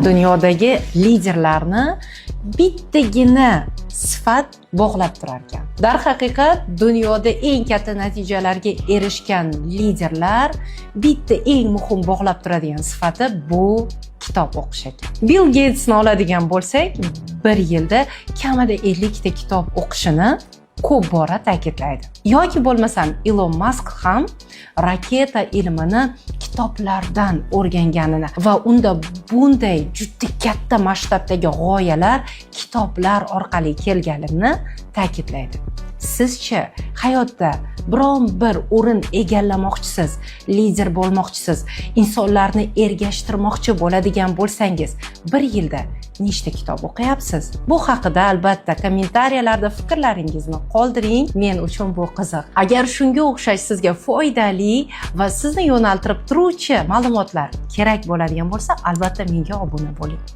Dunyodagi liderlarni bittagina sifat bog'lab turar ekan. Darhaqiqat, dunyoda eng katta natijalarga erishgan liderlar bitta eng muhim bog'lab turadigan sifati bu kitob o'qish ekan. Bill Gatesni oladigan bo'lsak, bir yilda kamida 50 ta kitob o'qishini ko'p bora ta'kidlaydi. Yoki bo'lmasam Ilon Mask ham raketa ilmini kitoblardan o'rganganini va unda bunday juda katta masshtabdagi g'oyalar kitoblar orqali kelganini ta'kidlaydi. Sizchi, hayotda biron bir o'rin egallamoqchisiz, lider bo'lmoqchisiz, insonlarni ergashtirmoqchi bo'ladigan bo'lsangiz, bir yilda nechta kitob o'qiyapsiz? Bu haqida albatta kommentariyalarda fikrlaringizni qoldiring. Men uchun bu qiziq. Agar shunga o'xshash sizga foydali va sizni yo'naltirib turuvchi ma'lumotlar kerak bo'ladigan bo'lsa, albatta menga obuna bo'ling.